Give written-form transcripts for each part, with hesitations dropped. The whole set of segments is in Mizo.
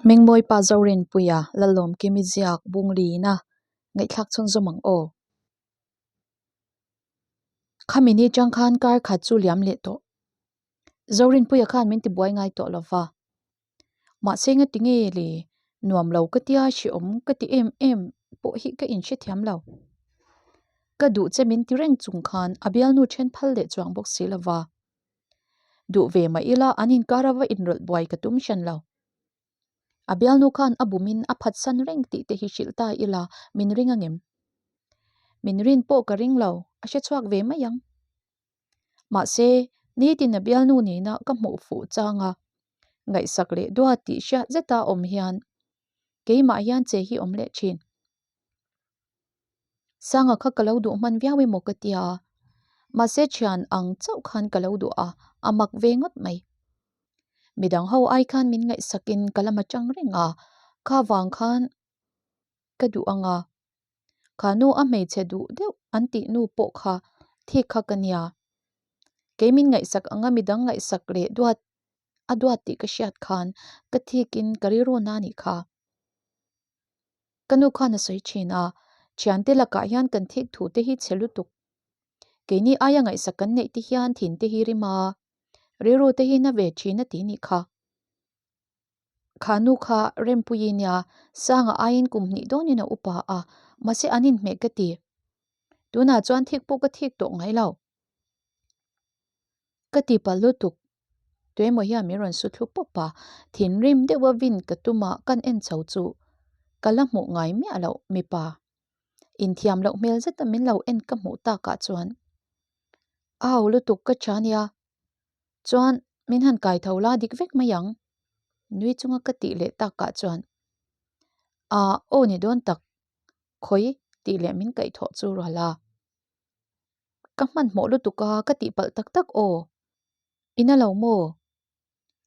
Mengmawipa Zorinpuia Lalawmkimi ziak Bunglina ngaihthlak chhunzawm ang aw. Khami ni chang khan kar khat chu liam leh tawh. Zorinpuia khan min tibuai ngai tawh lo va. Mahse nga tinge le nuam lo ka tia hrehawm ka ti em em pawh hi ka inhrethiam lo. Ka duh che min ti reng chung khan a bialnu then phal leh chuang bawk si lo va. Duh ve mah ila an inkar a va inrawlh buai ka tum hran lo. A bialnu khan a bumin a phatsan reng tih te hi hrilh ta ila min ring angem? Min rin pawh ka ring lo, a hre chhuak ve mai ang. Mahse, nitin a bialnu nena ka hmuh fuh chang a, ngaihsak leh duat tih hriat zeta awm hian keimah hian che hi awm leh thin. Sanga kha ka lo duh hman viau emaw ka tia, mahse thian ang chauh khan ka lo duh a, a mak ve ngawt mai. Midang ho ai khan min ngaihsakin ka la matang reng a, kha vang khan ka duh ang a, kha nu a hmeichhe duh deuh an tih nu pawh kha thik kha ka nia. Kei min ngaihsak anga midang ngaihsak leh duat a duat tih ka hriat khan ka thikin ka rilru na nih kha. Ka nu khan a sawi thin a, thiante lakah hian kan thik thu te hi chhe lutuk. Keini aia ngaihsak kan neih te hian thin te hi rim a, rilru te hi na ve thin a ti nih kha. Kha nu kha Rempuii nia Sanga aiin kum hnih dawnin a upa a, mahse an inhmeh ka ti. Tunah chuan thik pawh ka thik tawh ngai lo. Ka ti palh lutuk. Tuemaw hian min rawn su thlu pawp a, thinrim deuha vin ka tum a kan en chho chu ka la hmuh ngai miah loh mipa. Inthiam loh hmel zeta min lo en ka hmuh takah chuan a ho lutuk ka tha nia, chuan min han kai tho la dik vek mai ang nui chunga ka tih leh takah chuan a aw ni dawn tak khawi tih leh min kaihthawh chu rual a. Ka hmanhmawh lutuk a, ka tihpalh tak tak aw. Ina lo maw?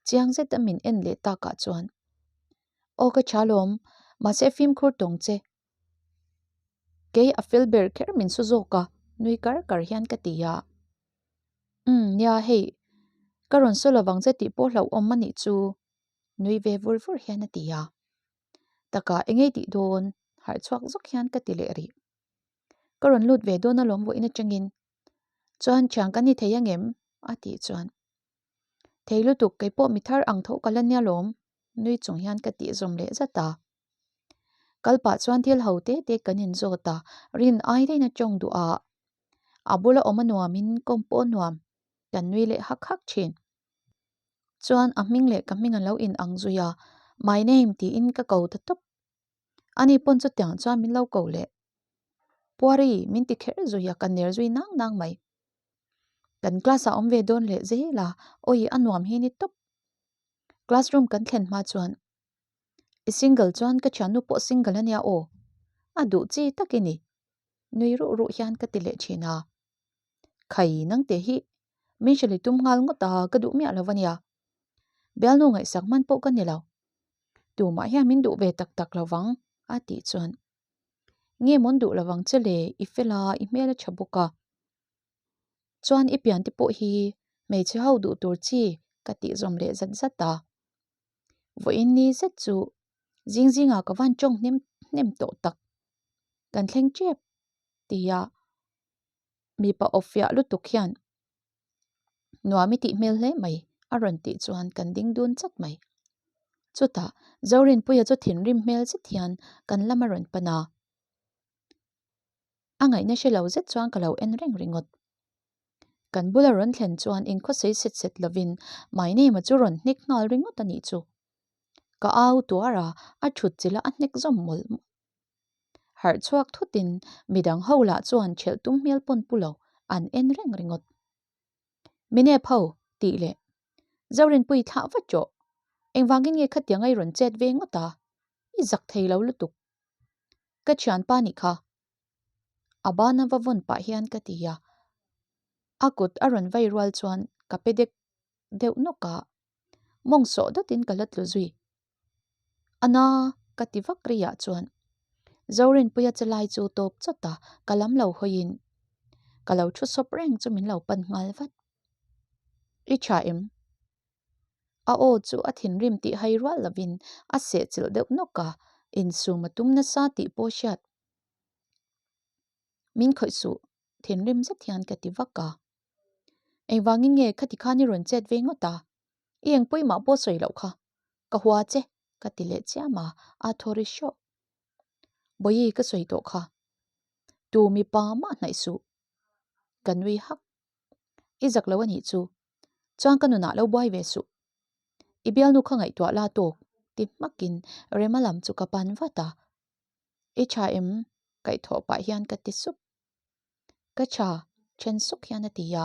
Chiang zet a min en leh takah chuan, Aw ka tha lawm, mahse fimkhur tawng che. Kei a fel ber kher min su zawk a, nui kar kar hian ka ti a. Umm nia hei, ka rawn sawi lovang che tih pawh hlauhawm a nih chu, nui ve vur vur hian a ti a. Takah engei tih dawn, harh chhuak zawk hian ka ti leh rih. Ka rawn lut ve dawn alawm vawiin atangin. Chuan thian kan ni thei angem? a tih chuan. Thei lutuk kei pawh mi thar ang tho ka la nia lawm nui chung hian ka tih zawm leh zat a. Kal pah chuan thil ho te te kan inzawt a, rin ai daih in a tawng duh a. A bula awm a nuamin kawm pawh a nuam, kan nui leh hak hak thin. Chuan a hming leh ka hming an lo in ang zui a, my name tiin ka ko ta tawp. Ani pawn chutiang chuan min lo ko leh. Puari min ti kher zui a, ka ner zui nang nang mai. Kan class ah awm ve dawn leh zel a, awi a nuam hi ni tawp. Classroom kan thlen hma chuan i single chuan ka thiannu pawh single ania aw, a duh chi tak i ni. Nui ruh ruh hian ka ti leh thin a. Khai nangte hi min hrilh i tum nghal ngawt a, ka duh miah lo ania. Bialnu ngaihsak hman pawh ka ni lo. Tumah hian min duh ve tak tak lo vang a tih chuan Nge mawn duh lo vang che le i fel a, i hmel a tha bawk a. Chuan i pian te pawh hi hmeichhe ho duh tur chi ka tih zawm leh zat zat a. Vawiin ni zet chu zing zingah ka van tawng hnem hnem tawh tak. Kan thleng tep tia mipa awp fiah lutuk hian Nuam i tih hmel hle mai, a rawn tih chuan kan ding dun chat mai. Chutah Zorinpuia chu thinrim hmel zet hian kan lam a rawn pan a. A ngaihna hre lo zet chuan ka lo en reng ringawt. Kan bula rawn thlen chuan inkhawsei set set lovin my name-a chu rawn hnek nghal ringawt a nih chu. Ka au tuar a, a thut chilh a a hnek zawm mawlh mawlh. Harh chhuak thutin midang ho lah chuan ṭhelh tum hmel pawn pu lo an en reng ringawt. Minep ho tih leh Zorinpui thlah vat rawh. Engvangin nge khatiang a i rawn chet ve ngawt a? I zak thei lo lutuk. Ka thianpa nih kha. A bana va vawn pah hian ka ti a. A kut a rawn vai rual chuan ka pe dek deuh nawk a. Mawng sawh dawtin ka la tlu zui. Ana ka ti vak riah chuan Zorinpuia che lai chu tawp chawt a, ka lam lo hawiin ka lo thu sawp reng chu min lo pan nghal vat. I tha em? A aw chu a thinrim tih hai rual lovin a sehchilh deuh nawk a, insum a tum nasa tih pawh hriat. Min khawih suh, thinrim zet hian ka ti vak a. Engvangin nge khati khan i rawn chet ve ngawt a? I eng pawimah pawh sawi loh kha. Ka hua che, ka ti leh chiam a, a thaw ri hrawk. Bawihi ka sawi tawh kha. Tu mipa mah hnaih suh. Ka nui hak. I zak lo a nih chu. Chuan ka nunah lo buai ve suh. I bialnu kha ngaihtuah la tawk ti hmakin Rema lam chu ka pan vat a. I tha em? Kaihthawh pah hian ka ti sup. Ka tha, then suk hian a ti a.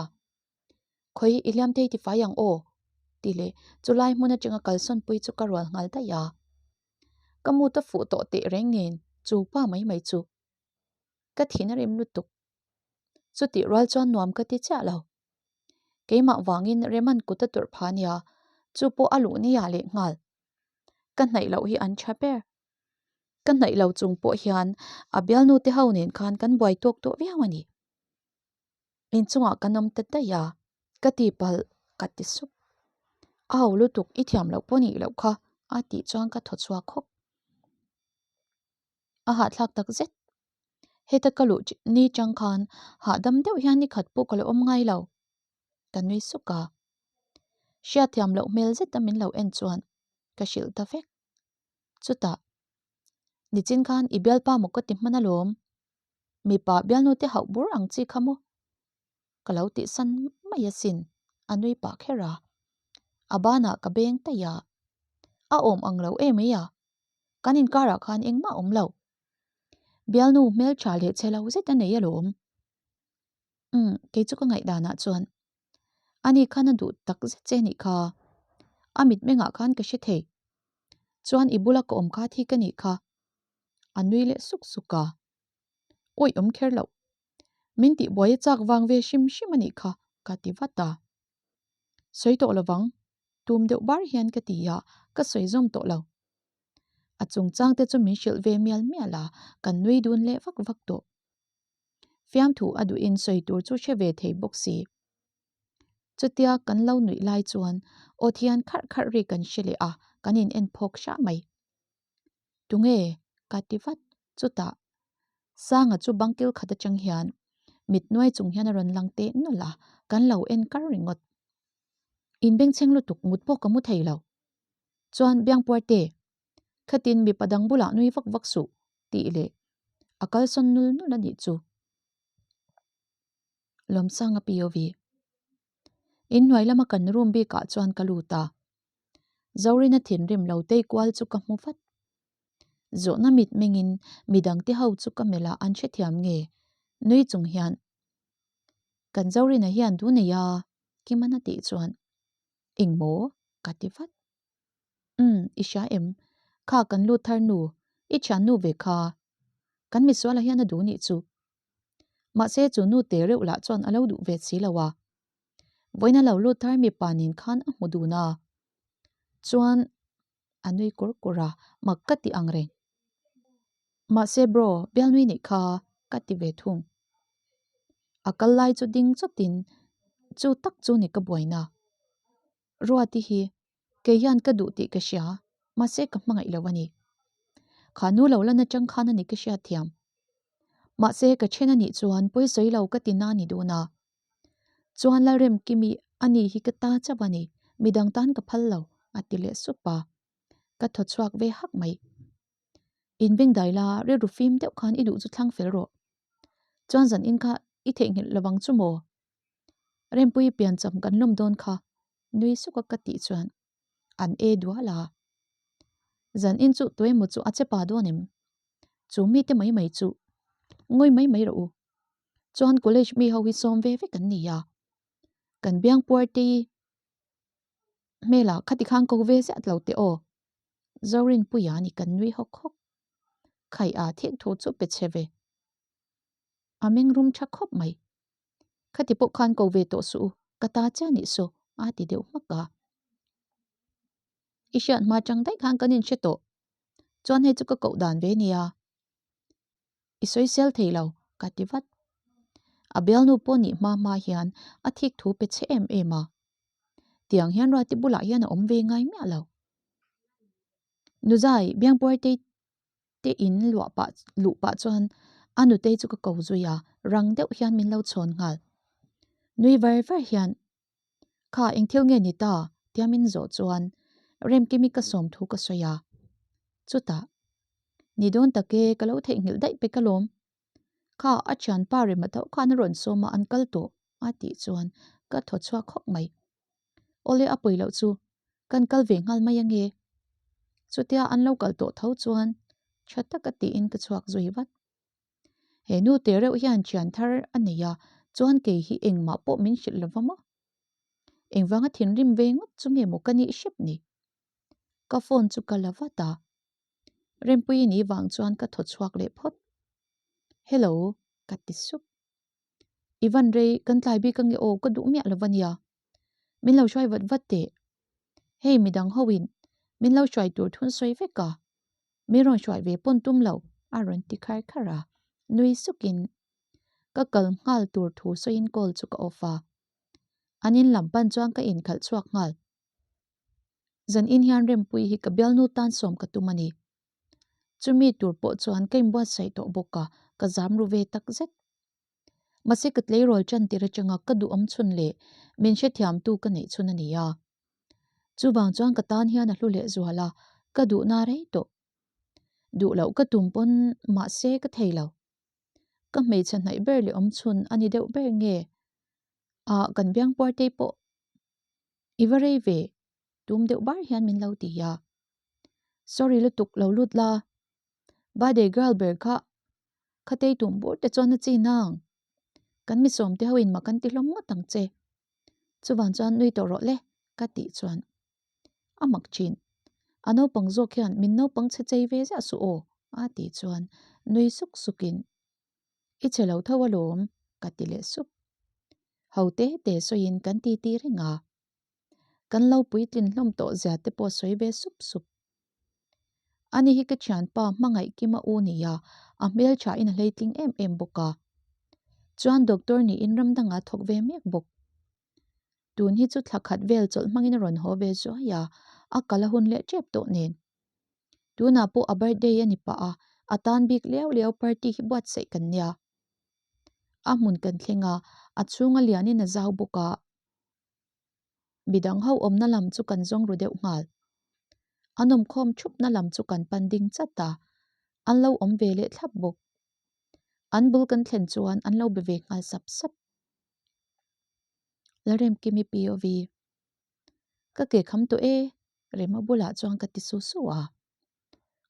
Khawi i hliam thei tifai ang aw? Ti leh chulai hmun atanga kalsawn pui chu ka rual nghal daih a. Ka mut a fuh tawh teh reng nen chu pa mai mai chu ka thin a rim lutuk. Chutih rual chuan nuam ka ti chiah lo. Keimah vangin Reman kut a turh pha nia, chu pawh a luh nia leh nghal. Ka hnaih loh hi an tha ber. Ka hnaih lo chung pawh hian a bialnu te ho nen khan kan buai tawk tawh viau a ni. Inchungah kan awm ta daih a, ka ti palh ka ti sup. A ho lutuk i thiam loh pawh nih loh kha a tih chuan ka thaw chhuak hawk. A hahthlak tak zet. Heta ka luh ni chang khan hahdam deuh hian ni khat pawh ka la awm ngai lo. Ka nui suk a. Hriatthiam loh hmel zeta min lo en chuan ka hrilh ta vek. Chutah, Nichin khan i bialpa maw ka ti hman alawm. Mipa bialnu te hauh bur ang chi kha maw? Ka lo tihsan mai asin, a nui pah kher a. A banah ka beng taih a. A awm ang lo em mai a. Kan inkarah khan engmah awm lo. Bialnu hmeltha leh chhe lo zet a nei alawm. Umm, kei chu ka ngaihdanah chuan ani khan a duh tak zet che nih kha. A mitmengah khan ka hre thei. Chuan i bula ka awm kha thi ka nih kha. A nui leh suk suk a. Awih awm kher loh. Min tihbuai a chak vang ve hrim hrim a nih kha ka ti vat a. Sawi tawh lovang, tum deuh bar hian ka ti a, ka sawi zawm tawh lo. A chungchang te chu min hrilh ve mial mial a, kan nui dun leh vak vak tawh. Fiamthu a duhin sawi tur chu hre ve thei bawk si. Chutia kan lo nuih lai chuan aw thian kharh kharh ri kan hre leh a, kan in en phawk hrah mai. Tunge? ka ti vat. Chutah Sanga chu bangkil khat atang hian mit nuai chung hian a rawn lang teh nawlh a, kan lo en kar ringawt. Inbengchheng lutuk mut pawh ka mu thei lo. Chuan Biangpuarte, khatin mipa dang bulah nui vak vak suh tih leh a kalsawn nul nul a nih chu. Lawmsanga POV. Inhnuai lama kan room bikah chuan ka lut a. Zorina thinrim lo tei kual chu ka hmu vat. Zawhna mitmengin midangte ho chu ka melh a an hrethiam nge? Nui chung hian kan Zorina hian du nei a Kimana tih chuan Engmaw? ka ti vat. Umm, i hria em? Kha kan lut thar nu, i thiannu ve kha. Kan misuala hian a duh nih chu. Mahse chu nu te reuh lah chuan a lo duh ve si lo a. Vawiin a lo lut thar mipa nen khan a hmu dun a. Chuan a nui kur kur a, mak ka ti ang reng. Mahse bro, bialnui nih kha ka ti ve thung. A kal lai chu ding chawtin chu tak chu ni ka buaina. Ruati hi kei hian ka duh tih ka hria, mahse ka hmangaih lo a ni. Kha nu lo lan atang khan a ni ka hriat thiam. Mahse ka then a nih chuan pawisawi lo ka ti na ni dun a. Chuan Lalremkimi a ni hi ka ta chauh a ni, midang tan ka phal lo, a ti leh sup a. Ka thaw chhuak ve hak mai. Inbengdai la, rilru fim deuh khan i duh chu thlang fel rawh. Chuan zan in kha i theihnghilh lovang chu maw? Rempuii piancham kan lawm dawn kha, nui suka ka tih chuan an e dual a. Zan in chu tuemaw chu a che pa dawn em? Chu mite mai mai chu ngawi mai mai rawh u. Chuan college mi ho hi sawm ve vek an ni a. Kan biangpuar te hi hmelah khati khan ko ve ziah lo teh aw. Zorinpuia ni kan nui hawk hawk. Khaih a thik thu chu pe chhe ve. A meng rum tha khawp mai. Khati pawh khan ko ve tawh suh u, ka ta chiah nih saw, a ti deuh hmak a. I hriat hma chang daih khan kan inhre tawh. Chuan hei chu ka koh dan ve nia. I sawi sel thei lo, ka ti vat. A bialnu pawh nih hma hma hian a thik thu pe chhe em em a. Tiang hian Ruati bulah hian a awm ve ngai miah lo. Nuzai, Biangpuartei te in luah pah luh pah chuan a nutei chu ka ko zui a, rang deuh hian min lo chhawn nghal. Nui var var hian, Kha eng thil nge ni ta? tia min zawh chuan Remkimi ka sawm thu ka sawi a. Chutah, Ni dawn tak e, ka lo theihnghilh daih pek alawm. Kha a thianpa rema tho khan a rawn sawm a, an kal tawh, a tih chuan ka thaw chhuak hawk mai. Awle a pawi loh chu kan kal ve nghal mai ange. Chutia an lo kal tawh tho chuan tha taka tiin ka chhuak zui vat. He nu te reuh hian thian thar a nei a, chuan kei hi engmah pawh min hrilh lova maw? Engvanga thinrim ve ngawt chu nge maw ka nih hrep ni? Ka phone chu ka la vat a, Rempuii ni vang chuan ka thaw chhuak leh phawt. Hello, ka ti sup. I van rei kan tlai bik ange aw ka duh miah lo va nia. Min lo hruai vat vat teh. Hei midang ho in min lo hruai tur thun sawi vek a. Min rawn hruai ve pawn tum lo a rawn ti khar khar a. Nui suk in ka kal nghal tur thu sawiin call chu ka off a. An in lam pan chuan ka inkhalh chhuak nghal. Zan in hian Rempui hi ka bialnu tan sawm ka tum a ni. Chumi tur pawh chuan ka inbuatsaih tawh bawk a, ka zam ru ve tak zet. Mahse ka tleirawl tan tir atanga ka duhawm chhun leh min hrethiamtu ka neih chhun a ni a. Chuvang chuan ka tan hian a hlu leh zual a, ka duhna rei tawh. Duh loh ka tum pawn mahse ka thei lo. Ka hmeichhe hnaih ber leh awm chhun a ni deuh ber nge? Ah, kan biangpuartei pawh i va rei ve, tum deuh bar hian min lo ti a. Sorry lutuk lo lut la, birthday girl ber kha khatei tum bur te chuan a chi nang. Kan mi sawm te ho in mak an ti hlawm ngawt ang che. Chuvang chuan nui tawh rawh le ka tih chuan a mak thin. A naupang zawk hian min naupang chhe chei ve ziah suh aw a tih chuan nui suk suk in I che lo tho alawm ka ti leh sup. Ho te te sawiin kan ti ti reng a. Kan lo puitlin hlawm tawh zia te pawh sawi ve sup sup. Ani hi ka thianpa hmangaih Kima u nia, a hmeltha in a hleitling em em bawk a. Chuan doctor niin ram dangah thawk ve mek bawk. Tun hi chu thla khat vel chawlh hmangin a rawn haw ve zuai a, a kal a hun leh tep tawh nen. Tunah pawh a birthday a ni pah a, a tan bik liau liau party hi buatsaih kan nia. A hmun kan thleng a, a chhunga lianin a zau bawk a. Midang ho awmna lam chu kan zawng ru deuh nghal. A nawmkhawm thupna lam chu kan pan ding chat a, an lo awm ve leh thlap bawk. An bul kan thlen chuan an lo be ve nghal sap sap. Lalremkimi POV. Ka ke kham tawh e, Rema bulah chuan ka ti su su a.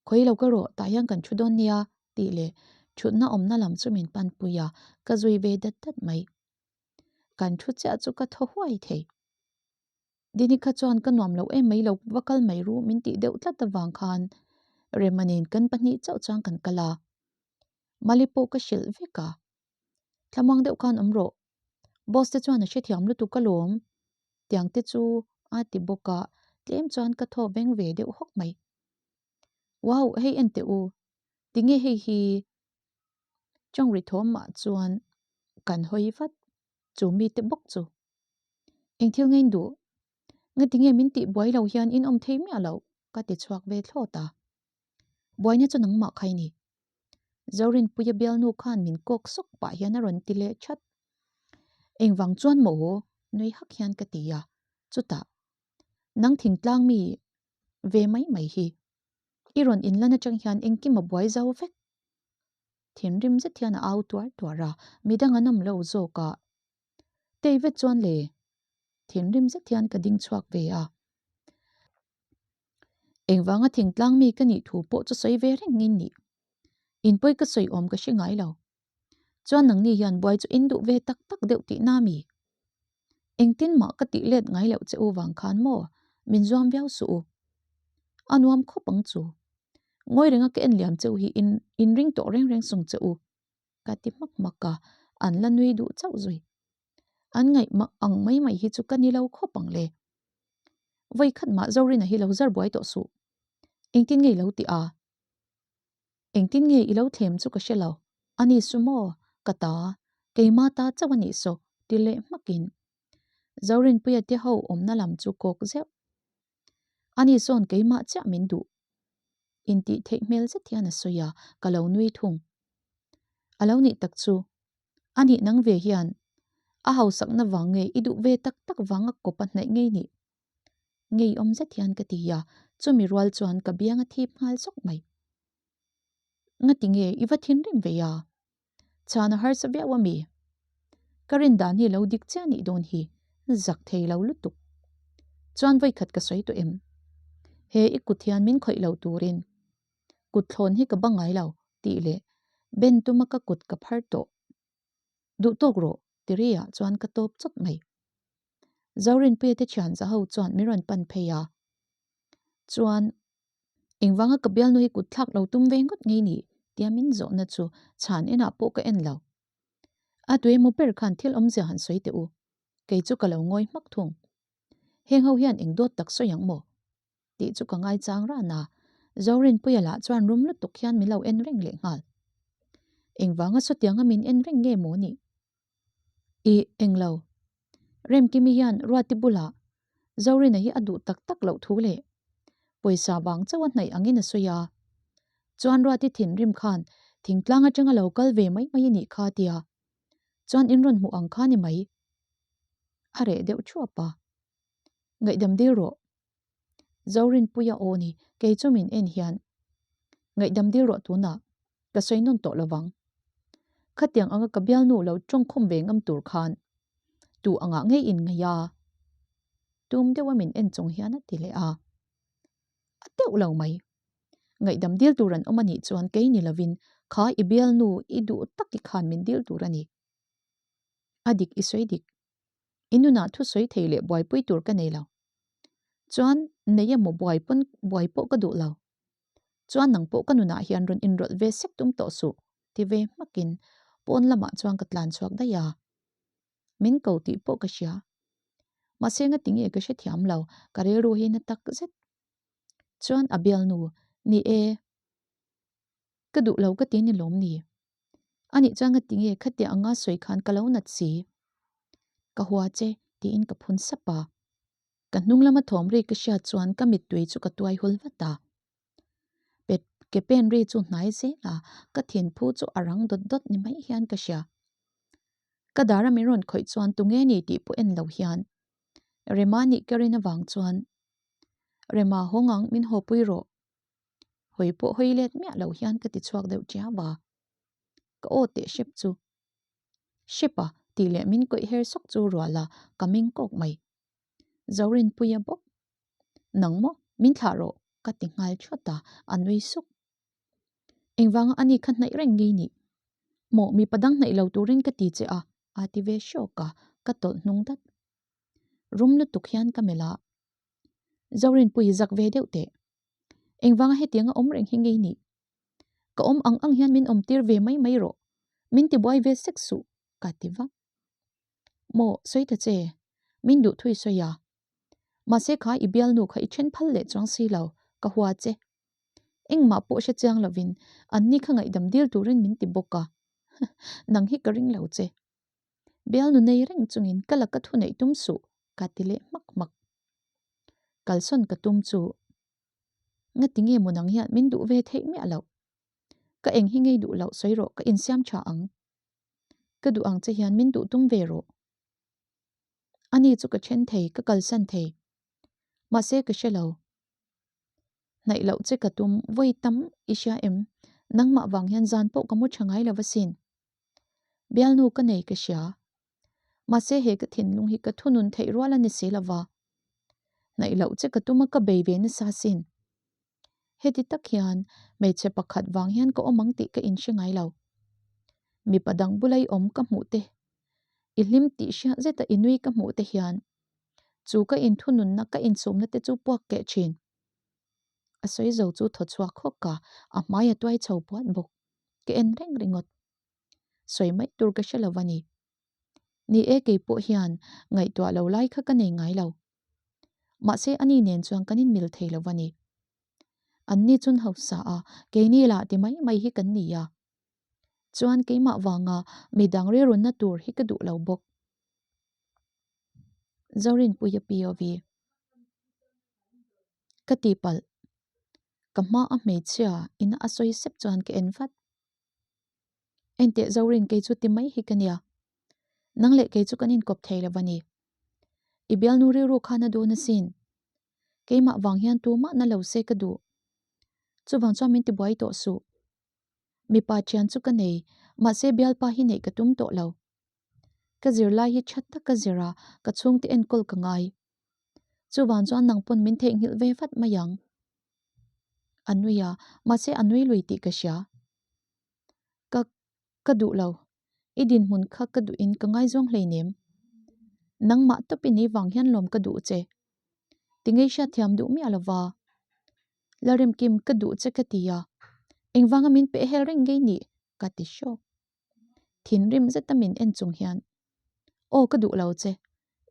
Khawi lo ka rawh, tah hian kan thu dawn nia tih leh thutna awmna lam chu min panpui a, ka zui ve dat dat mai. Kan thu chiah chu ka thaw huai thei. Dini kha chuan ka nuam lo em mai lo va kal mai ru min tih deuh tlat avang khan Rema nen kan pahnih chauh chuan kan kal a. Mali pawh ka hrilh vek a. Thlamuang deuh khan awm rawh. Boss te chuan a hrethiam lutuk alawm. Tiang te chu a ti bawk a, tlem chuan ka thaw veng ve deuh hawk mai. Wow, hei en teh u. Tinge hei hi Chawng ri thawmah chuan kan hawi vat chu mite bawk chu. Eng thil nge in duh? Nge tinge min tih buai lo hian in awm thei miah loh? ka ti chhuak ve thlawt a. Buaina chu nangmah kha i ni. Zorinpuia bialnu khan min kawk sawk pah hian a rawn ti leh that. Engvang chuan maw? nui hak hian ka ti a. Chutah, nang thingtlang mi ve mai mai hi. I rawn inlan atang hian engkim a buai zo vek. Thinrim zet hian a au tuar tuar a, midang an awm lo zawk a. Tei vet chuan le, thinrim zet hian ka ding chhuak ve a. Engvanga thingtlang mi ka nih thu pawh chu sawi ve reng in nih. Inpawi ka sawi awm ka hre ngai lo. Chuan nangni hian buai chu in duh ve tak tak deuh tihna mi? Engtin mah ka tih let ngai loh che u vang khan maw min zuam viau suh u. A nuam khawp ang chu. Ngawi renga ka en liam che u hi in inring tawh reng reng sung che u. Ka ti hmak hmak a, an la nui duh chauh zui. An ngaih mak ang mai mai hi chu ka ni lo khawp ang le. Vawi khat mah Zorina hi lo zar buai tawh suh. Engtin nge i lo ti a? Engtin nge i lo thlem chu ka hre lo. A ni su maw? Ka ta. Keima ta chauh a nih saw ti leh hmakin. Zorinpuia te ho awmna lam chu kawk zeuh. Ani sawn keimah chiah min duh. Intih theih hmel zet hian a sawi a, ka lo nui thung. A lo nih tak chu, anih nang ve hian a hausakna vang nge i duh ve tak tak vanga kawp a hnaih ngei nih? Ngeiawm zet hian ka ti a, chumi rual chuan ka biang a thip nghal zawk mai. Ngati nge i va thinrim ve a? Chhan a harsa viau a mi? Ka rin dan hi lo dik chiah nih dawn hi, zak thei lo lutuk. Chuan vawikhat ka sawi tawh em? He i kut hian min khawih lo turin kut thlawn hi ka ba ngai lo tih leh ben tuma ka kut ka phar tawh. Duh tawk rawh ti ri ah chuan ka tawp chawt mai. Zorinpuia te thian za ho chuan min rawn pan phei a. Chuan Engvanga ka bialnu hi kut thlak lo tum ve ngawt ngei ni? tia min zawhna chu chhan enah pawh ka en lo. A tuemaw ber khan thil awmzia han sawi teh u. Kei chu ka lo ngawi hmak thung. Heng ho hian eng dawt tak sawi ang maw? tih chu ka ngaichang ran a, Zorinpuia lah chuan rum lutuk hian min lo en reng leh nghal. Engvanga sawtianga min en reng nge maw nih? Ih, englo. Remkimi hian Ruati bulah Zorina hi a duh tak tak loh thu leh pawisa vang chauh a hnaih angin a sawi a. Chuan Ruati thinrim khan thingtlang atanga lo kal ve mai mai a nih kha tia chuan in rawn hmuh ang kha ni mai. A reh deuh thuap a. Ngaihdam dil rawh. Zorinpuia aw ni, kei chu min en hian ngaihdam dil rawh tunah ka sawi nawn tawh lovang. Khatiang anga ka bialnu lo tawngkhum ve ngam tur khan tu angah ngei in ngaih a? Tum deuha min en chung hian a ti leh a. A teuh lo mai. Ngaihdam dil tur an awm a nih chuan kei ni lovin kha i bialnu i duh tak i khan min dil tur a ni. A dik i sawi dik. I nunah thusawi thei leh buaipui tur ka nei lo. Chuan nei emaw buai pawn buai pawh ka duh lo. Chuan nang pawh ka nunah hian rawn inrawlh ve sek tum tawh suh ti ve hmakin pawn lamah chuan ka tlan chhuak daih a. Min ko tih pawh ka hria. Mahse ngati nge ka hrethiam lo, ka rilru hi na tak zet. Chuan a bialnu, ni e, ka duh lo ka ti ni lawm ni? Anih chuan ngati nge khatia anga sawi khan ka lo nat si? Ka hua che tiin ka phun sap a. Ka hnung lama thawm ri ka hriat chuan ka mittui chu ka tuai hul vat a. Pet ke pen ri chu hnai zel a, ka thinphu chu a rang dawt dawt ni mai hian ka hria. Ka dara min rawn khawih chuan tunge ni tih pawh en lo hian Rema nih ka rin avang chuan Rema hawng ang min hawpui rawh. Hawi pawh hawi let miah lo hian ka ti chhuak deuh ṭiau a. Ka aw teh hrep chu. Hrep a, tih leh min kawih her sawk chu rual a, ka meng kawk mai. Zorinpuia bawk. Nang maw, min thlah rawh, ka ti nghal thawt a, a nui suk. Engvanga ani kha hnaih reng ngei nih? Maw, mipa dang hnaih lo turin ka ti che a, a ti ve hrawk a, ka tawlh hnung dat. Rum lutuk hian ka melh a. Zorinpui zak ve deuh teh. Engvanga hetianga awm reng hi ngei nih? Ka awm ang ang hian min awm tir ve mai mai rawh, min ti buai ve sek suh, ka ti vak. Maw, sawi ta che, min duh thui sawi a. Mahse kha i bialnu kha i then phal leh chuang si lo, ka hua che. Engmah pawh hre chiang lovin anni kha ngaihdam dil turin min ti bawk a, nang hi ka ring lo che. Bialnu nei reng chungin ka laka thu neih tum suh, ka ti leh hmak hmak. Kalsawn ka tum chu Ngati nge maw nang hian min duh ve theih miah loh? Ka eng hi ngei duh loh sawi rawh ka insiam tha ang. Ka duh ang che hian min duh tum ve rawh. Ani chu ka then thei, ka kalsan thei. Mahse ka hre lo. Hnaih loh che ka tum vawi tam i hria em? Nangmah vang hian zan pawh ka mu tha ngai lo asin. Bialnu ka nei ka hria. Mahse he ka thinlung hi ka thunun theih rual a ni si lova. Hnaih loh che ka tum a ka bei ve nasa sin. Heti tak hian hmeichhe pakhat vang hian ka awm ang tih ka inhre ngai lo. Mipa dang bula i awm ka hmuh te, i hlim tih hriat zeta i nui ka hmuh te hian chu ka inthununna ka insumna te chu puak keh thin. A sawi zo chu thaw chhuak hawk a, a hmai a tuai chho puat bawk. Ka en reng ringawt. Sawi mai tur ka hre lo a ni. Ni e kei pawh hian ngaihtuah lo lai kha ka nei ngai lo. Mahse ani nen chuan kan inmil thei lo a ni. Anni chun hausa a, keini lah ti mai mai hi kan ni a. Chuan keimah vanga midang rilrunna tur hi ka duh lo bawk. Zorinpuia POV. Ka tihpalh. Ka hma a hmeichhia ina a sawi sep chuan ka en vat. Enteh Zorin kei chu ti mai hi ka nia. Nang leh kei chu kan inkawp thei lo va ni. I bialnu rilru khan a dawn asin. Keimah vang hian tumah na lo se ka duh. Chuvang chuan min tibuai tawh suh. Mipa thian chu ka nei, mahse bialpa hi neih ka tum tawh lo. Ka zirlai hi tha tak ka zir a, ka chhungte enkawl ka ngai. Chuvang chuan nang pawn min theihnghilh ve vat mai ang. A nui a, mahse a nui lui tih ka hria. Ka ka duh lo. I dinhmun kha ka duhin ka ngaizawng hleinem. Nangmah tawpin i vang hian lawm ka duh che. Tingei hriatthiam duh miah lova. Lalremkim ka duh che ka ti a, engvanga min peh hel reng ngei nih? ka ti hrawk. Thinrim zeta min en chung hian, Aw ka duh lo che,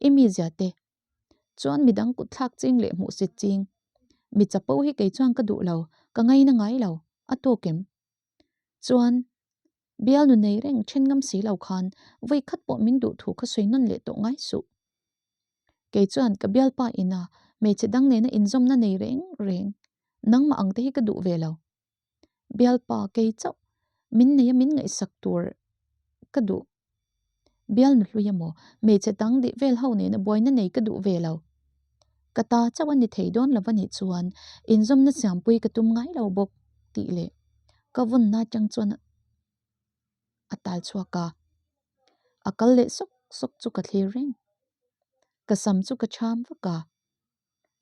i mizia te. Chuan midang kut thlak ching leh hmuhsit ching. Mi chapo hi kei chuan ka duh lo, ka ngaina ngai lo, a tawk em? Chuan, bialnu nei reng then ngam si lo khan vawi khat pawh min duh thu kha sawi nawn leh tawh ngai suh. Kei chuan ka bialpa ina hmeichhe dang nena inzawmna nei reng reng nangmah ang te hi ka duh ve lo. Bialpa kei chauh min nei a min ngaihsak tur ka duh. Bialnu hlui emaw hmeichhe dang dih vel ho nena buaina nei ka duh ve lo. Ka ta chauh a ni thei dawn lo a nih chuan inzawmna siampui ka tum ngai lo bawk tih leh ka vawnna atang chuan a tal chhuak a. A kal leh sawk sawk chu ka thlir reng. Ka sam chu ka cham vak a.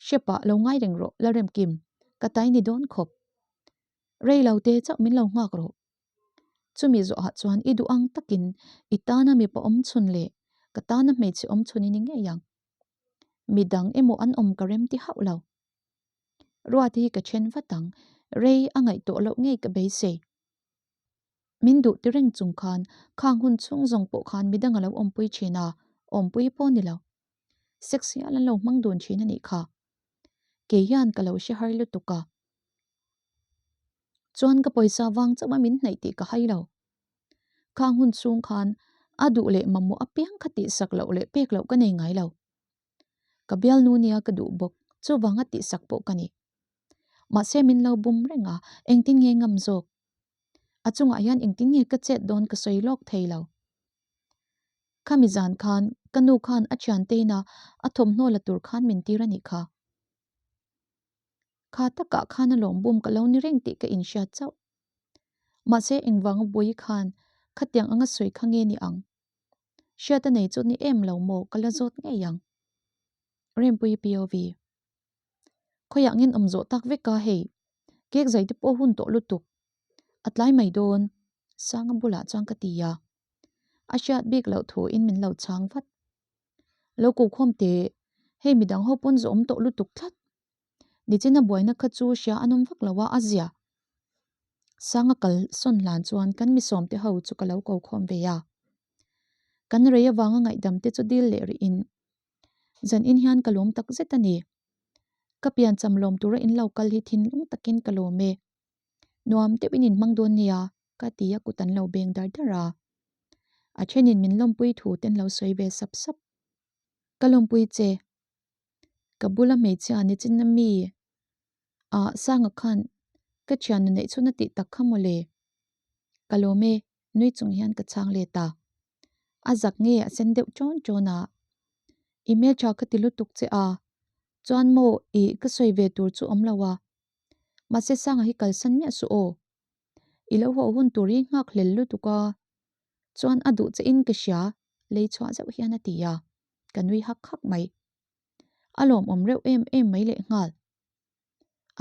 Hrepah lo ngai reng rawh Lalremkim, ka tai ni dawn khawp. Rei lo te chauh min lo nghak rawh. Chumi zawhah chuan i duh ang takin i tana mipa awm chhun leh ka tana hmeichhe awm chhun i ni ngei ang. Midang emaw an awm ka rem ti hauh lo. Ruati hi ka then vat ang, rei a ngaih tawh loh ngei ka beisei. Min duh ti reng chung khan khang hun chhung zawng pawh khan midang a lo awmpui thin a, awmpui pawh ni lo. Sex hial an lo hmang dun thin a nih kha. Kei hian ka lo hre har lutuk a. Chuan ka pawisa vang chauh a min hnaih tih ka hai lo. Khang hun chhung khan a duh leh mamawh apiang kha tihsak loh leh pek loh ka nei ngai lo. Ka bialnu nia ka duh bawk, chuvanga tihsak pawh ka ni. Mahse min lo bum reng a, engtin nge ngam zawk? A chungah hian engtin nge ka chet dawn ka sawi lawk thei lo. Khami zan khan ka nu khan a thianteina a thawmhnaw la tur khan min tir a nih kha. Kha takah khan a lawm bum ka lo ni reng tih ka inhriat chauh. Mahse engvanga Bawihi khan khatiang anga sawi kha nge ni ang? Hriat a nei chu ni em lo maw ka la zawt ngei ang. Rempuii POV. Khawiah ngen awm zawh tak vek a hei, cake zai te pawh hun tawh lutuk. A tlai mai dawn, Sanga bulah chuan ka ti a. A hriat bik loh thu in min lo chhang vat. Lo ko khawm teh, hei midang ho pawn zawh awm tawh lutuk tlat. Nichina buaina kha chu hria an awm vak lo a, a zia. Sanga kal sawn hlan chuan kan misawm te ho chu ka lo ko khawm ve a. Kan rei avanga ngaihdam te chu dil leh rih in Zan in hian ka lawm tak zet a ni. Ka piancham lawm tura in lo kal hi thinlung takin ka lawm e. Nuam deuhin in hmang dawn nia, ka ti a kut an lo beng dar dar a. A thenin min lawmpui thu te an lo sawi ve sap sap. Ka lawmpui che. Ka bula hmeichhia nichin a mi ah Sanga khan ka thiannu neih chhun a tih tak kha mawle. Ka lawm e, nui chung hian ka chhang let a. A zak nge a sen deuh ṭawn ṭawn a. I hmelṭha ka ti lutuk che a, chuan maw i ka sawi ve tur chu awm lo a. Mahse Sanga hi kalsan miah suh aw. I lo haw hun tur hi nghak hlel lutuk a, chuan a duh che in ka hria lei chhuah zeuh hian a ti a, ka nui hak hak mai. A lawmawm reuh em em mai lehnghal.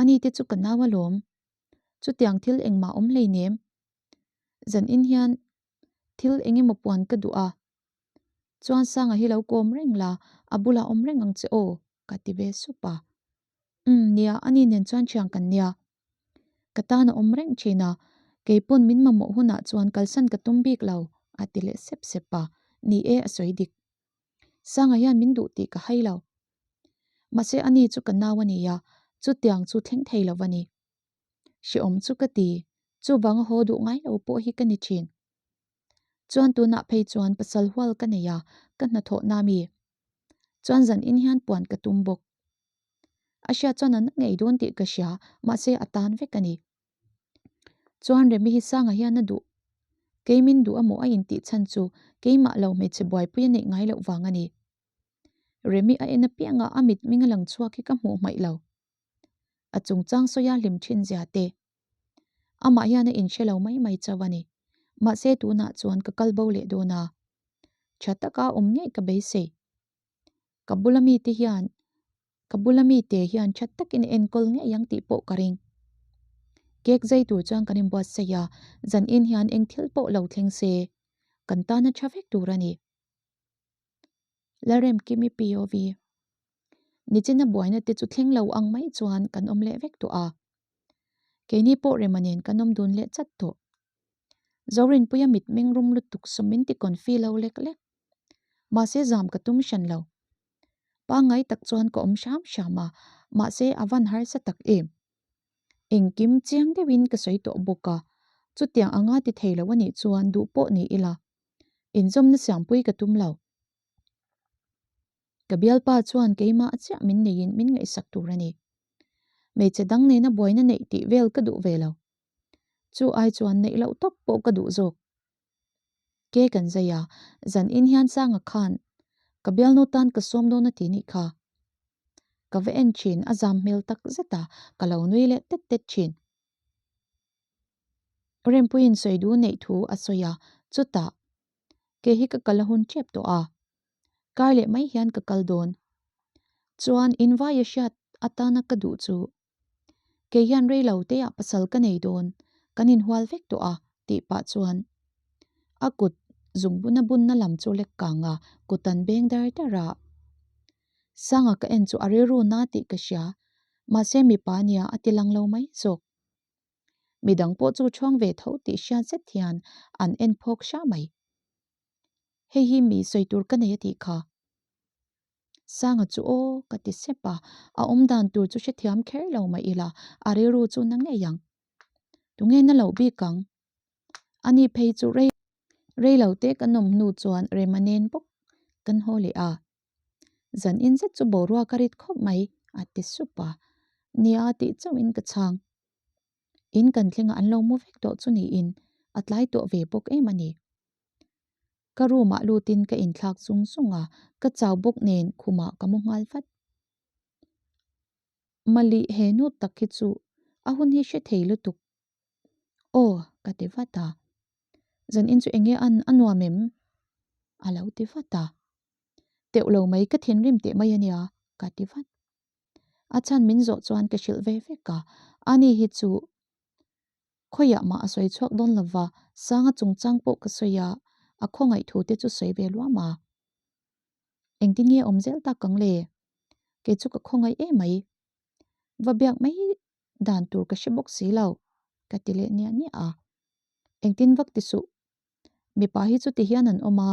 Ani te chu ka nau alawm. Chutiang thil engmah awm hleinem. Zan in hian thil eng emaw puan ka duh a, chuan Sanga hi lo kawm reng la, a bulah awm reng ang che aw, ka ti ve sup a. Umm nia, ani nen chuan thiang kan nia. Ka tan a awm reng thin a, kei pawn min mamawh hunah chuan kalsan ka tum bik lo, a ti leh sep sep a, ni e a sawi dik. Sanga hian min duh tih ka hai lo. Mahse ani chu ka nau a ni a, chutiang chu thleng thei lo va ni. Hrehawm chu ka ti, chuvang a haw duh ngai lo pawh hi ka ni thin. Chuan tunah phei chuan pasal hual ka nei a, ka hnathawhna mi. Chuan zan in hian puan ka tum bawk. A hriat chuan a na ngei dawn tih ka hria, mahse a tan vek a ni. Chuan Remi hi Sanga hian a duh. Kei min duh amaw a intih chhan chu keimah lo hmeichhe buaipui a neih ngai loh vang a ni. Remi a en apianga a mitming a lang chhuak hi ka hmuh hmaih lo. A chungchang sawia hlim thin zia te. Amah hian a inhre lo mai mai chauh a ni. Mahse tunah chuan ka kal bo leh dawn a. Tha taka awm ngei ka beisei. Ka bula mite hian ka bula mite hian tha takin a enkawl ngei ang tih pawh ka ring. Cake zai tur chuan kan inbuatsaih a, zan in hian eng thil pawh lo thleng se, kan tana tha vek tur a ni. Lalremkimi POV. Nichina buaina te chu thleng lo ang mai chuan kan awm leh vek tawh a. Keini pawh Rema nen kan awm dun leh chat tawh. Zorinpuia mit meng rum lutuk saw min ti confi lo lek lek. Mahse zam ka tum hran lo. Pangngai tak chuan ka awm hram hram a, mahse a van harsa tak em. Engkim chiang deuhin ka sawi tawh bawk a, chutiang anga ti thei lo a nih chuan duh pawh ni ila. Inzawmna siampui ka tum lo. Ka bialpa chuan keimah chiah min neiin min ngaihsak tur a ni. Hmeichhe dang nena buaina neih tih vel ka duh ve lo. Chu ai chuan neih loh tawp pawh ka duh zawk. Ke kan zai a, zan in hian Sanga khan ka bialnu tan ka sawm dawn a ti nih kha. Ka va en thin a zam hmel tak zet a, ka lo nui leh tet tet thin. Rempuiin sawi duh neih thu a sawi a, chutah kei hi ka kal a hun tep tawh a, kar leh mai hian ka kal dawn. Chuan invaia hriat atana ka duh chu kei hian rei lo te ah pasal ka nei dawn, kan inhual vek tawh a tih pah chuan a kut zungbuna bunna lam chu lek kang a, kut an beng dar dar a. Sanga ka en chu a rilru na tih ka hria, mahse mipa nia a ti lang lo mai zawk. Midang pawh chu chhuang ve tho tih hriat zet hian an en phawk hra mai. Hei hi mi sawi tur ka nei a tih kha. Sanga chu aw ka ti sep a, a awm dan tur chu hrethiam kher lo mah ila a rilru chu na ngei ang. Tunge na loh bik ang? Ani phei chu rei rei lo te kan awm hnu chuan Rema nen bawk kan haw leh a. Zan in zet chu boruak a rit khawp mai, a ti sup a. Nia tih chauhin ka chhang. In kan thlengah an lo mu vek tawh chu niin a tlai tawh ve bawk em a ni. Ka room ah lutin ka inthlak zung zung a, ka chau bawk nen khumah ka mu nghal vat. Mali he nu tak hi chu a hun hi hre thei lutuk. Aw, ka ti vat a. Zan in chu enge an a nuam em? A lo ti vat a. Teuh lo mai ka thinrim teh mai a nia, ka ti vat. A chhan min zawh chuan ka hrilh ve vek a, ani hi chu khawiah mah a sawi chhuak dawn lo va, Sanga chungchang pawh ka sawi a, a khawngaih thu te chu sawi ve luam a. Engtin nge awm zel tak ang le? Kei chu ka khawngaih em mai. Va biak mai dan tur ka hre bawk si lo, ka ti leh niah niah a. Engtin vak ti suh. Mipa hi chuti hian an awm a,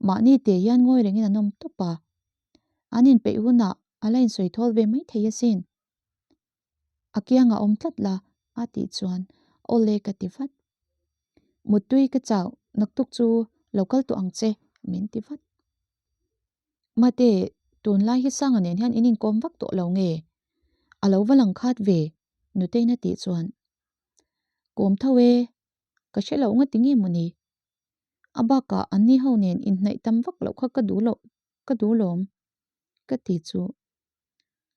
mahni te hian ngawi rengin an awm tawp a. An inpeih hunah a la insawi thawl ve mai thei asin. A kiangah awm tlat la, a tih chuan awle ka ti vat. Muttui ka chau, naktuk chu lo kal tawh ang che, min ti vat. Mate, tunlai hi Sanga nen hian in inkawm vak tawh lo nge? A lo va lang khat ve, Nutein a tih chuan. Kawm tho e, ka hre loh nga ti nge maw ni? A bakah anni ho nen inhnaih tam vak loh kha ka duh loh, ka duh lawm, ka ti chu.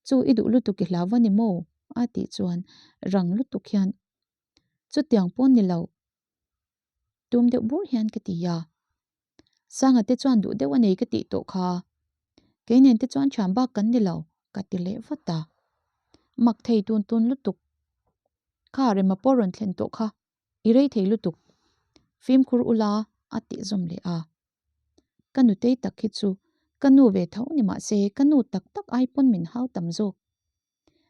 Chu i duh lutuk i hlau va ni maw? a tih chuan rang lutuk hian, Chutiang pawn ni lo, tum deuh bur hian ka ti a. Sanga te chuan duh deuh a nei ka tih tawh kha. Kei nen te chuan thian bak kan ni lo, ka ti leh vat a. Mak thei tun tun lutuk. Kha rema pawh rawn thlen tawh kha, i rei thei lutuk. Fimkhur ula a tih zawm leh a. Ka nutei tak hi chu ka nu ve tho ni mah se ka nu tak tak ai pawn min hau tam zawk.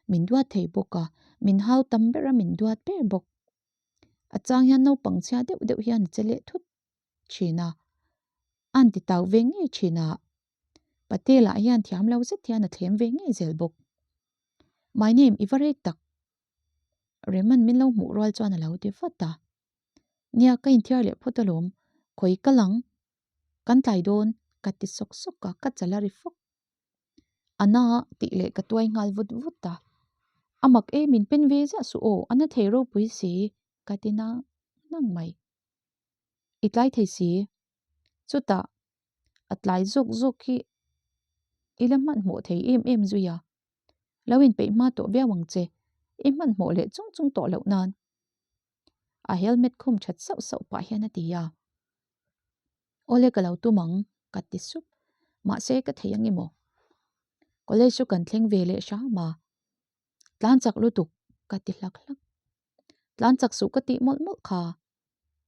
Min duat thei bawk a, min hau tam ber a min duat ber bawk. A chang hian naupang chhia deuh deuh hian a che leh thut thin a, an ti tau ve ngei thin a, Patel ah hian thiam lo zet hian a thlem ve ngei zel bawk. My name i va rei tak. Reman min lo hmuh rual chuan a lo ti vat a. Nia ka inthiar leh phawt alawm, khawi ka lang, kan tlai dawn ka ti sawk sawk a, ka chal a ri fawk. A na tih leh ka tuai nghal vut vut a. A mak e min pen ve ziah suh aw, a na thei ropui si ka ti nang nang mai. I tlai thei si. Chutah a tlai zawk zawk hi i la hmanhmawh thei em em zui a. Lo inpeih hma tawh viau ang che, i hmanhmawh leh chung chung tawh loh nan. A helmet khum that sauh sauh pah hian a ti a. Awle ka lo tum ang, ka ti sup. Mahse ka thei ang emaw? College chu kan thleng ve leh hram a. Tlan chak lutuk, ka ti hlak hlak. Tlan chak suh ka tih mawlh mawlh kha.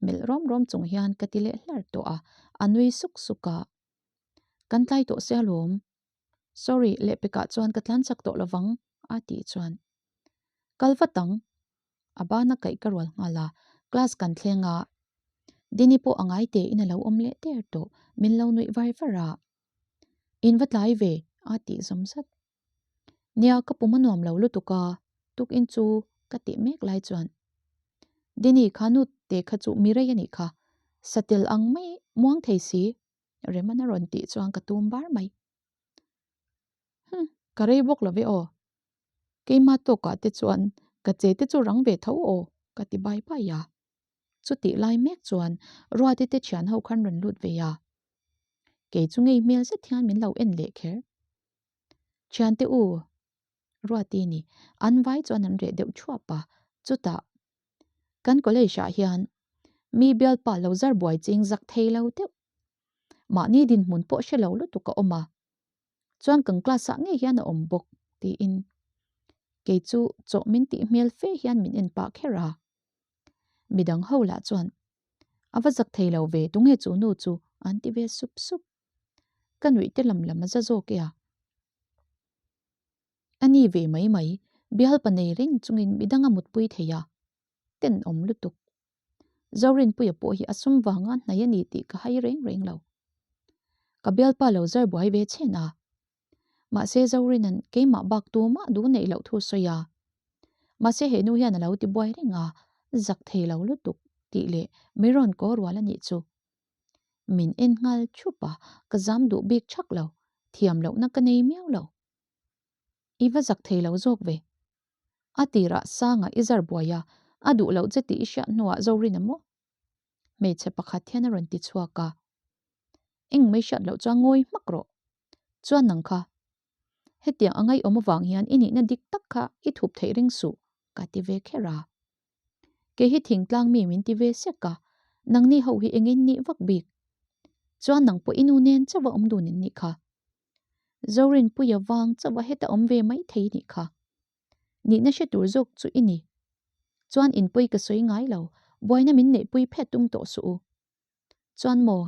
Melh rawm rawm chung hian ka ti leh hlar tawh a, a nui suk suk a. Kan tlai tawh sia lawm. Sorry, lehpekah chuan ka tlan chak tawh lovang, a tih chuan. Kal vat ang. A bana kaih ka rual nghal a, class kan thleng a, Dini pawh a ngai tein a lo awm leh der tawh, min lo nuih var var a. In va tlai ve, a tih zawm zat. Nia, ka pum a nuam lo lutuk a, tukin chu ka tih mek lai chuan. Dini, kha nu te kha chu mi rei a nih kha, satel ang mai muang thei si, Reman a rawn tih chuan ka tum bar mai. Hum, ka rei bawk lo ve aw. Keimah tawkah te chuan ka che te chu rang ve tho aw, ka ti bai bai a. Chutih lai mek chuan Ruati te thian ho khan rawn lut ve a. Kei chu ngei hmel zet hian min lo en leh kher. Thiante u, Ruati ni, an vai chuan an reh deuh thuap a, chutah kan college ah hian mi bialpa lo zar buai ching zak thei lo deuh. Mahni dinhmun pawh hre lo lutuk a awm a, chuan kan class ah ngei hian a awm bawk tiin kei chu chawh min tih hmel fe hian min en pah kher a. Midang ho lah chuan a va zak thei lo ve tunge chu nu chu an ti ve sup sup. Ka nuih te lam lam a za zawk e a. A ni ve mai mai, bialpa nei reng chungin midang a mutpui thei a, tenawm lutuk. Zorinpuia pawh hi a sum vanga hnai a ni tih ka hai reng reng lo. Ka bialpa lo zar buai ve chhen a. Mahse Zorina'n keimah bak tumah duh neih loh thu sawi a. Mahse he nu hian a lo ti buai reng a, zak thei lo lutuk tih leh mi rawn kaw rual a nih chu. Min en nghal thup a, ka zam duh bik thak lo, thiam lohna ka nei miau lo. I va zak thei lo zawk ve. A tirah Sanga i zar buai a, a duh loh che tih i hriat hnuah Zorina maw? Hmeichhe pakhat hian a rawn ti chhuak a. Eng mai hriat loh chuan ngawi hmak rawh. Chuan nang kha. Hetiang a ngaihawm avang hian i nihna dik tak kha i thup theih ring suh, ka ti ve kher a. Kei hi thingtlang mi min ti ve sek a, nangni ho hi engin nih vak bik. Chuan nang pawh i nu nen chauh a awm dun in nih kha. Zorinpuia vang chauh a heta awm ve mai thei nih kha. Nihna hre tur zawk chu i ni. Chuan inpui ka sawi ngai lo, buaina min neihpui phet tum tawh suh u. Chuan maw?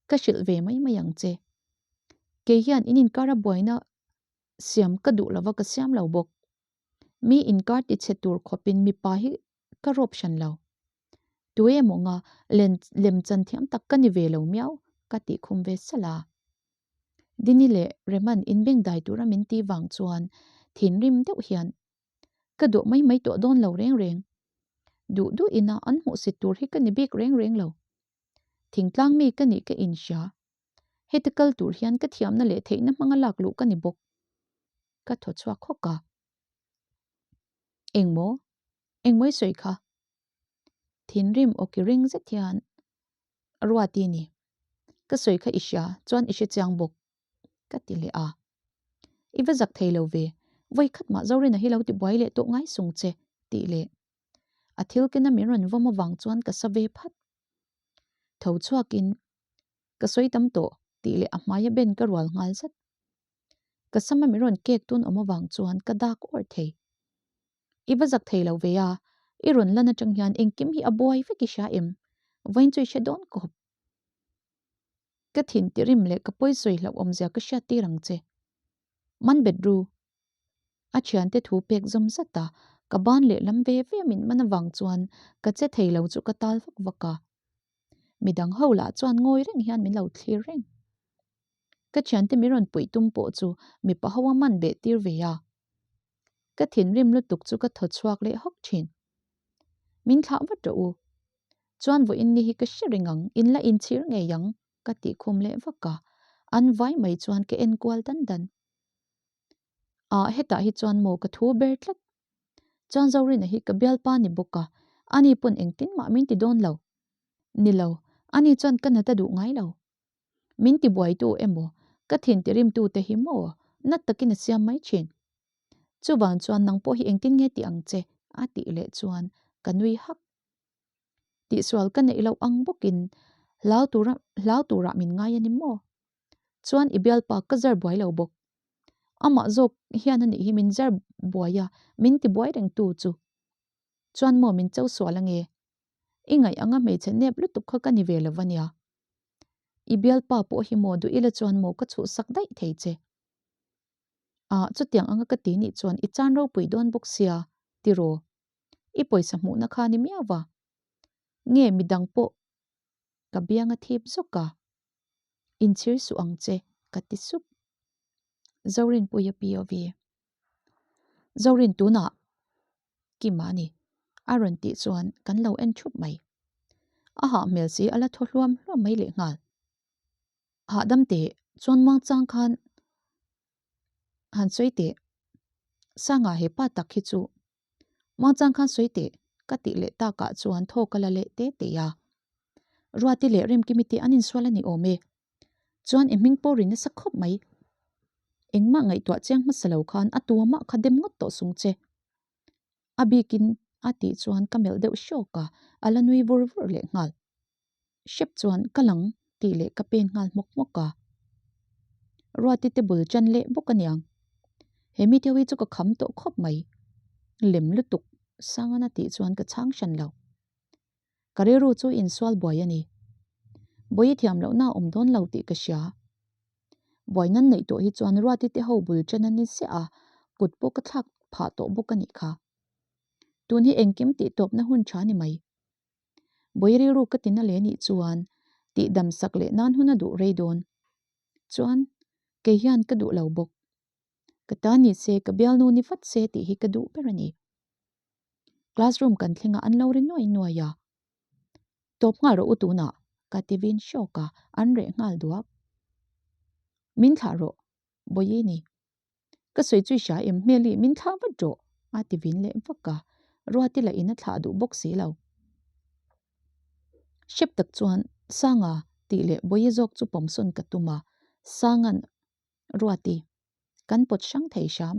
Ka hrilh ve mai mai ang che. Kei hian in inkara buaina siam ka duh lova ka siam lo bawk. Mi inkar tichhe tur khawpin mipa hi ka rawp hran lo. Tu emaw nga len lem chan thiam tak ka ni ve lo miau ka tih khum ve salh a. Dini leh Reman inbeng dai tura min ti vang chuan thinrim deuh hian ka duh mai mai tawh dawn lo reng reng. Duh duh ina an hmuhsit tur hi ka ni bik reng reng lo. Thingtlang mi ka nih ka inhria. Heti kal tur hian ka thiamna leh theihna hmanga lak luh ka ni bawk. Ka thaw chhuak hawk a. Engmaw? Engmaw i sawi kha? Thinrim awki ring zet hian Ruati ni. Ka sawi kha i hria chuan i hre chiang bawk ka ti leh a. I va zak thei lo ve, vawi khat mah Zorina hi lo ti buai leh tawh ngai sung che tih leh a thil kena min rawn vawm avang chuan ka sa ve phat. Tho chhuakin ka sawi tam tawh tih leh a hmaia ben ka rual nghal zat. Ka sama min rawn kek tun awm avang chuan ka dak awrh thei. I va zak thei lo ve a, i rawn lan atang hian engkim hi a buai vek i hria em? Vawiin chu i hre dawn kawp. Ka thin tirim leh ka pawi sawi hlauh awmzia ka hriat tir ang che. Man bet ru. A thiante thu pek zawm zat a, ka ban leh lam ve ve min man avang chuan ka che thei lo chu ka tal vak vak a. Midang ho lah chuan ngawi reng hian min lo thlir reng. Ka thiante min rawn puih tum pawh chu mipa ho a man beh tir ve a. Ka thinrim lutuk chu ka thaw chhuak leh hawk thin. Min thlah vat rawh u. Chuan vawiin ni hi ka hre reng ang, in la inchhir ngei ang ka tih khum leh vak a. An vai mai chuan ka en kual dan dan. Ah hetah hi chuan maw ka thu ber tlat. Chuan Zorina hi ka bialpa ni bawk a, ani pawn engtin mah min ti dawn lo. Ni lo, ani chuan ka nat a duh ngai lo. Min ti buaitu emaw, ka thin ti rimtu te hi maw nat takin a siam mai thin. Chuvang chuan nang pawh hi engtin nge ti ang che a tih leh chuan ka nui hak. Tihsual ka neih loh ang bawkin hlau tura hlau turah min ngai a ni maw? Chuan i bialpa ka zar buai lo bawk. Amah zawk hian a nih hi min zar buai a, min ti buai reng tu chu. Chuan maw min cho sual ange? I ngaih anga hmeichhe nep lutuk kha ka ni ve lo va nia. I bialpa pawh hi maw duh ila chuan maw ka chhuhsak daih thei che. Ah, chutiang anga ka ti nih chuan i chan ropui dawn bawk sia, tiraw? I pawisa hmuhna kha ni miau va. Nge midang pawh ka biang a thip zawk a. Inchhir suh ang che, ka ti sup. Zorinpuia POV. Zorin tunah Kima a ni, a rawn tih chuan kan lo en thup mai. A hah hmel si a la thaw hluam hluam mai lehnghal. Hahdam teh chuan muangchang khan han sawi teh. Sanga he pa tak hi chu muangchang khan sawi teh ka tih leh takah chuan thaw ka la leh te te a. Ruati leh Remkimi te an insual a ni awm e. Chuan i hming pawh ri nasa khawp mai. Engmah ngaihtuah chiang hmasa lo khan a tuamah kha dem ngawt tawh sung che. A bikin a tih chuan ka melh deuh hrawk a, a la nui vur vur leh nghal. Hrep chuan ka lang tih leh ka pen nghal hmawk hmawk a. Ruati te bul chan leh bawk aniang. He mi deuh hi chu ka kham tawh khawp mai. Lem lutuk Sangan a tih chuan ka chhang hran lo. Ka rilru chu insual buai a ni. Bawi i thiam lohna a awm dawn lo tih ka hria. Buai nan neih tawh hi chuan Ruati te ho bul chan a ni ziah a, kut pawh ka thlak phah tawh bawk a nih kha. Tun hi engkim tih tawpna hun tha ni mai. Bawi rilru ka ti na leh nih chuan tih dam sak leh nan hun a duh rei dawn. Chuan kei hian ka duh lo bawk. Ka ta ni se, ka bialnu ni vat se tih hi ka duh ber a ni. Classroom kan thleng a an lo ri nuai nuai a. Tawp nghal rawh u tunah, ka ti vin hrawk a, an reh nghal duak. Min thlah rawh, Bawihi ni. Ka sawi chu i hria em hmeli min thlah vat rawh a ti vin leh vak a, Ruati lah in a thlah duh bawk si lo. Hrep tak chuan Sanga tih leh Bawihi zawk chu pawmsawn ka tum a, Sanga'n Ruati kan pawt hrang thei hram.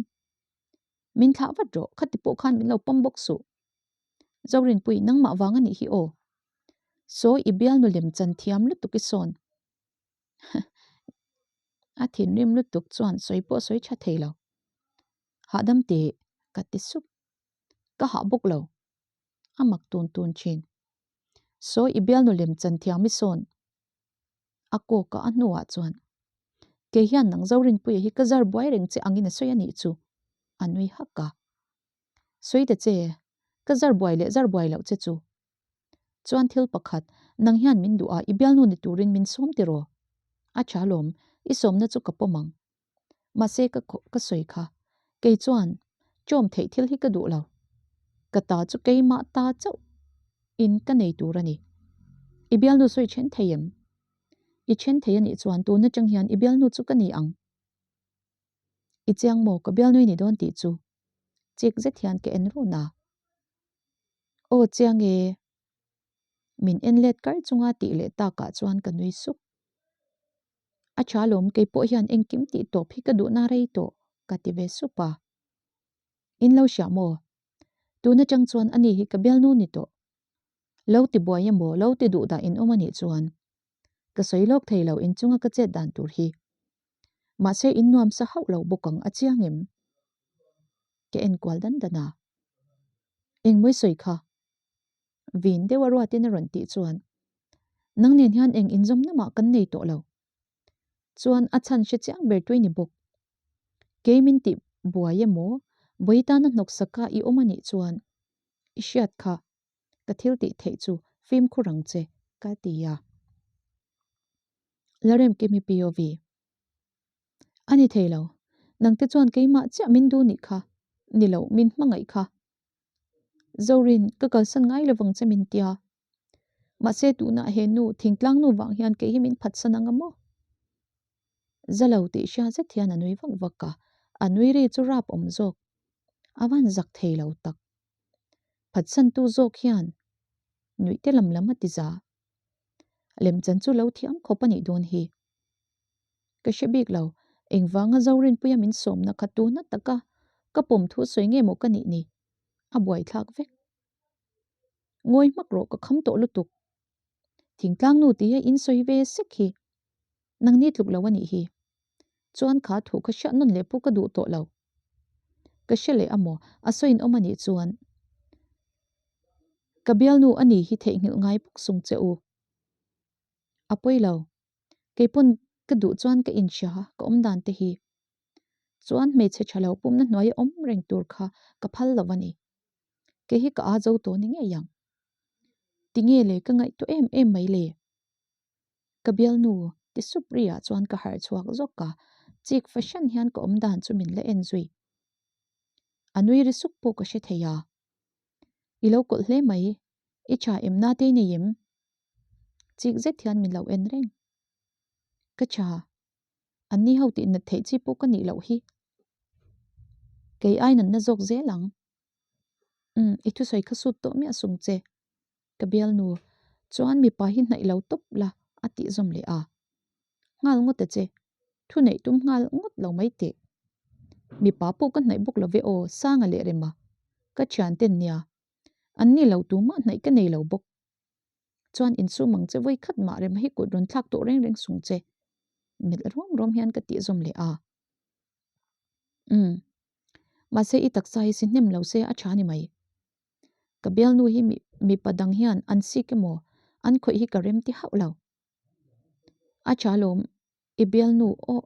Min thlah vat rawh, khati pawh khan min lo pawm bawk suh. Zorinpui nangmah vang a nih hi aw. Sawi i bialnu lem chan thiam lutuk i sawn. A thinrim lutuk chuan sawi pawh sawi tha thei lo. Hahdam teh ka ti sup. Ka hah bawk lo. A mak tun tun thin. Sawi i bialnu lem chan thiam i sawn. A kawk a a hnuah chuan kei hian nang Zorinpuia hi ka zar buai reng che angin a sawi a nih chu a nui hak a. Sawi ta che, ka zar buai leh zar buai loh che chu. Chuan thil pakhat, nang hian min duh a, i bialnu ni turin min sawm tiraw? A tha lawm, i sawmna chu ka pawm ang. Mahse ka ka sawi kha, kei chuan chawm theih thil hi ka duh lo. Ka ta chu keimah ta chauh in ka nei tur a ni. I bialnu sawi then thei em? I then thei a nih chuan tun atang hian i bialnu chu ka ni ang. I chiang maw ka bialnui ni dawn tih chu? Chik zet hian ka en run a. Aw chiang e. Min en let kar chunga tih leh takah chuan ka nui suk. A tha lawm kei pawh hian engkim tih tawp hi ka duhna rei tawh ka ti ve sup a. In lo hria maw? Tun atang chuan ani hi ka bialnu ni tawh. Lo ti buai emaw lo ti duh dah in awm anih chuan ka sawi lawk thei lo inchunga ka chet dan tur hi. Mahse in nuam sa hauh lo bawk ang a chiang em? Ka en kual dan dan a. Engmawi sawi kha? Vin deuh a ruatin a rawn tih chuan nang nen hian eng inzawmna mah kan nei tawh lo. Chuan a chhan hre chiang ber tui ni bawk. Kei min tih buai emaw vawi tana hnawksaka i awm a nih chuan i hriat kha ka thil tih theih chu fimkhur ang che ka ti a. Laremkimi POV. A ni thei lo, nangte chuan keimah chiah min duh nih kha, ni lo min hmangaih kha. Zorin, ka kalsan ngai lovang che min tia. Mahse tunah he nu, thingtlang nu vang hian kei hi min phatsan ang a maw? Za lo tih hria zet hian a nui vak vak a. A nui ri chu rap awm zawk. A van zak thei lo tak. Phatsantu zawk hian nuih te lam lam a ti za. Lemchan chu lo thiam khawp a nih dawn hi. Ka hre bik lo, engvanga Zorinpuia min sawmna kha tuna taka ka pawm thu sawi nge maw ka nih ni? A buaithlak vek. Ngawi hmak rawh ka kham tawh lutuk. Thingtlang nu tih hi in sawi ve sek hi. Nangni tluk lo a nih hi. Chuan kha thu kha hriat nawn leh pawh ka duh tawh lo. Ka hre leh amaw a sawiin awm a nih chuan ka bialnu a ni hi theihnghilh ngai bawk sung che u. A pawi lo. Keipawn ka duh chuan ka inhria ka awm dan te hi. Chuan hmeichhe tha lo pumna hnuai a awm reng tur kha ka phal lo a ni. Kei hi ka aa zo tawh ni ngei ang. Tinge le ka ngaihtuah em em mai le. Ka bialnu ti sup ri ah chuan ka harh chhuak zawk a, chik fahran hian ka awm dan chu min la en zui. A nui ri sup pawh ka hre thei a. I lo kawlh hle mai, i tha em na te nei em? Chik zet hian min lo en reng. Ka tha, an ni ho tih nat theih chi pawh ka nih loh hi. Kei ai natna zawk zel ang. Umm, i thusawi kha sut tawh miah sung che. Ka bialnu chuan mipa hi hnaih lo tawp la a tih zawm leh a. Nghal ngawt a che, thu neih tum nghal ngawt lo mai teh. Mipa pawh ka hnaih bawk lo ve aw Sanga leh Rema, ka thian ten nia. An ni lo tumah hnaih ka nei lo bawk. Chuan insum ang che vawi khat mah Rema hi kut rawn thlak tawh reng reng sung che. Melh ruam ruam hian ka tih zawm leh a. Umm. Mahse i taksa hi si hnem lo se a tha ni mai. Ka bialnu hi mipa dang hian an sik emaw an khawih hi ka rem ti hauh lo. A tha lawm, i bialnu aw,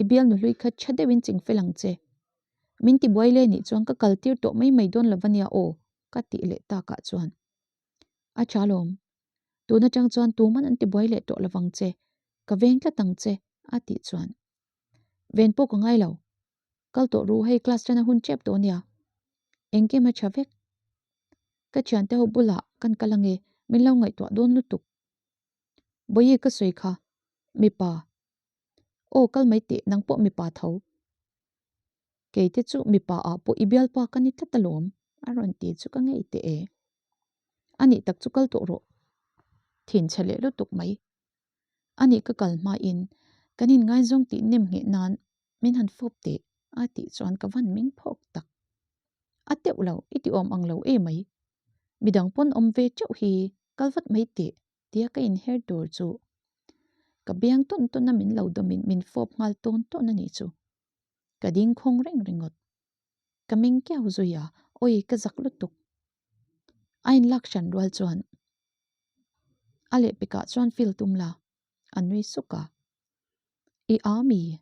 i bialnu hlui kha tha deuhin ching fel ang che. Min ti buai le nih chuan ka kal tir tawh mai mai dawn lo va nia aw, ka tih leh takah chuan. A tha lawm, tun atang chuan tuman an ti buai leh tawh lovang che, ka veng tlat ang che, a tih chuan. Ven pawh ka ngai lo. Kal tawh ru hei class tana hun tep tawh ania. Engkim a tha vek. Ka thiante ho bulah kan kal ange min lo ngaihtuah dawn lutuk. Bawihi ka sawi kha mipa. Aw kal mai teh nang pawh mipa tho. Kei te chu mipa ah pawh i bialpa ka ni tlat alawm a rawn ti chu ka ngei teh e. Anih tak chu kal tawh rawh. Thinchhe leh lutuk mai. Anih ka kal hmain kan inngaizawng tih nem ngheh nan min han fawp teh a tih chuan ka van meng phawk tak. A teuh lo, i ti awm ang lo e mai. Midang pawn awm ve teuh hi kal vat mai teh tia ka inher tur chu ka biang tawn tawn a min lo dawmin min fawp nghal tawn tawn a nih chu. Ka ding khawng reng ringawt. Ka meng kiau zui a, awi ka zak lutuk. A inlak hran rual chuan a lehpekah chuan feel tum la, a nui suk a. I a mi?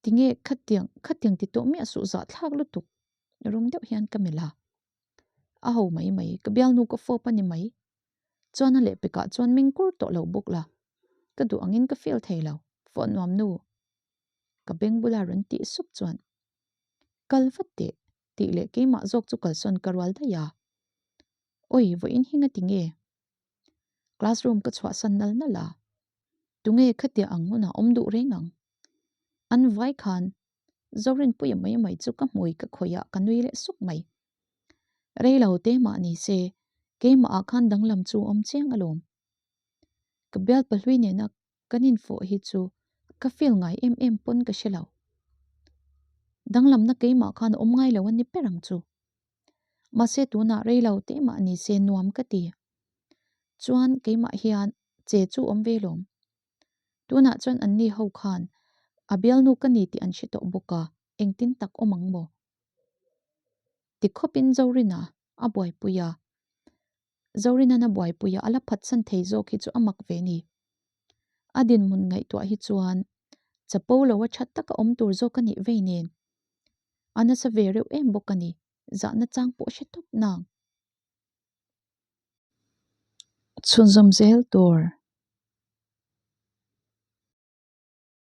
Tinge khatiang khatiang ti tawh miah suh zah thlak lutuk rum deuh hian ka melh a. A ho mai mai, ka bialnu ka fawp a ni mai. Chuan a lehpekah chuan meng kur tawh lo bawk la, ka duh angin ka feel thei lo, fawh nuam nu. Ka beng bula rawn tih sup chuan kal vat teh tih leh keimah zawk chu kalsawn ka rual daih a. Oi, vawiin hi ngati nge? Classroom ka chhuahsan nal nal a, tunge khatia ang hunah awm duh reng ang? An vai khan Zorinpuia mai mai chu ka hmui ka khawih ah ka nui leh suk mai. Rei lo te mah ni se, keimah ah khan danglam chu awm chiang alawm. Ka bial pahlui nena kan infawh hi chu ka feel ngai em em pawn ka hre lo. Danglamna keimah khan a awm ngai lo a ni ber ang chu. Mahse tunah rei lo teh mah ni se nuam ka ti. Chuan keimah hian che chu awm ve lawm. Tunah chuan anni ho khan a bialnu ka ni tih an hre tawh bawk a, engtin tak awm ang maw? Ti khawpin Zorina a buaipui a. Zorina'n a buaipui a, a la phatsan thei zawk hi chu a mak ve ni. A dinhmun ngaihtuah hi chuan chapo lo a that taka awm tur zawk a nih vei nen. A nasa ve reuh em bawk a ni, zahna chang pawh hre tawp nang. Chhunzawm zel tur.